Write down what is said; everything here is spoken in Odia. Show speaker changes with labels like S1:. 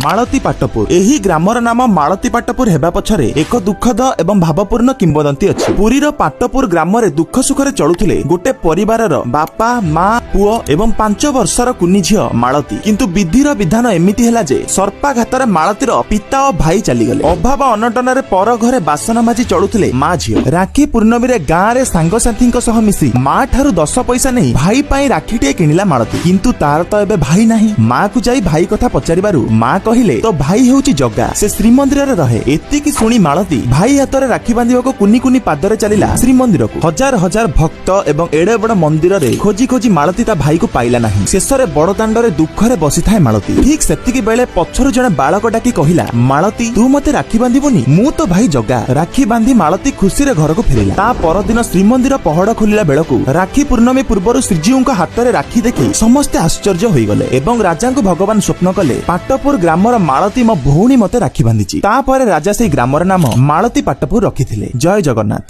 S1: ମାଳତୀ ପାଟପୁର। ଏହି ଗ୍ରାମର ନାମ ମାଳତୀ ପାଟପୁର ହେବା ପଛରେ ଏକ ଦୁଃଖଦ ଏବଂ ଭାବପୂର୍ଣ୍ଣ କିମ୍ବଦନ୍ତୀ ଅଛି। ପୁରୀର ପାଟପୁର ଗ୍ରାମରେ ଦୁଃଖ ସୁଖରେ ଚଳୁଥିଲେ ଗୋଟେ ପରିବାରର ବାପା, ମା, ପୁଅ ଏବଂ 5 ବର୍ଷର କୁନି ଝିଅ ମାଳତୀ। କିନ୍ତୁ ବିଧିର ବିଧାନ ଏମିତି ହେଲା ଯେ ସର୍ପାଘାତରେ ମାଳତୀର ପିତା ଓ ଭାଇ ଚାଲିଗଲେ। ଅଭାବ ଅନଟନରେ ପର ଘରେ ବାସନ ମାଜି ଚଳୁଥିଲେ ମା ଝିଅ। ରାକ୍ଷୀ ପୂର୍ଣ୍ଣମୀରେ ଗାଁରେ ସାଙ୍ଗସାଥୀଙ୍କ ସହ ମିଶି ମା ଠାରୁ 10 ପଇସା ନେଇ ଭାଇ ପାଇଁ ରାକ୍ଷୀଟିଏ କିଣିଲା ମାଳତୀ। କିନ୍ତୁ ତାର ତ ଏବେ ଭାଇ ନାହିଁ। ମାକୁ ଯାଇ ଭାଇ କଥା ପଚାରିବାରୁ ମା କହିଲେ, ତୋ ଭାଇ ହେଉଛି ଜଗା, ସେ ଶ୍ରୀମନ୍ଦିରରେ ରହେ। ଏତିକି ଶୁଣି ମାଳତୀ ଭାଇ ହାତରେ ରାକ୍ଷୀ ବାନ୍ଧିବାକୁ କୁନି କୁନି ପାଦରେ ଚାଲିଲା ଶ୍ରୀମନ୍ଦିରକୁ। ହଜାର ହଜାର ଭକ୍ତ ଏବଂ ଏଡେ ବଡ ମନ୍ଦିରରେ ଖୋଜି ଖୋଜି ମାଳତୀ ତା ଭାଇକୁ ପାଇଲା ନାହିଁ। ଶେଷରେ ବଡଦାଣ୍ଡରେ ଦୁଃଖରେ ବସିଥାଏ ମାଳତୀ। ଠିକ ସେତିକି ବେଳେ ପଛରୁ ଜଣେ ବାଳକ ଡାକି କହିଲା, ମାଳତୀ, ତୁ ମତେ ରାକ୍ଷୀ ବାନ୍ଧିବୁନି? ମୁଁ ତୋ ଭାଇ ଜଗା। ରାକ୍ଷୀ ବାନ୍ଧି ମାଳତୀ ଖୁସିରେ ଘରକୁ ଫେରିଲା। ତା ପରଦିନ ଶ୍ରୀମନ୍ଦିର ପହଡ ଖୋଲିଲା ବେଳକୁ ରାକ୍ଷୀ ପୂର୍ଣ୍ଣମୀ ପୂର୍ବରୁ ଶ୍ରୀଜୀଉଙ୍କ ହାତରେ ରାକ୍ଷୀ ଦେଖି ସମସ୍ତେ ଆଶ୍ଚର୍ଯ୍ୟ ହୋଇଗଲେ ଏବଂ ରାଜାଙ୍କୁ ଭଗବାନ ସ୍ୱପ୍ନ କଲେ, ପାଟପୁର ଗ୍ରାମର ମାଳତୀ ମୋ ଭଉଣୀ ମତେ ରାକ୍ଷୀ ବାନ୍ଧିଛି। ତାପରେ ରାଜା ସେଇ ଗ୍ରାମର ନାମ ମାଳତୀ ପାଟପୁର ରଖିଥିଲେ। ଜୟ ଜଗନ୍ନାଥ।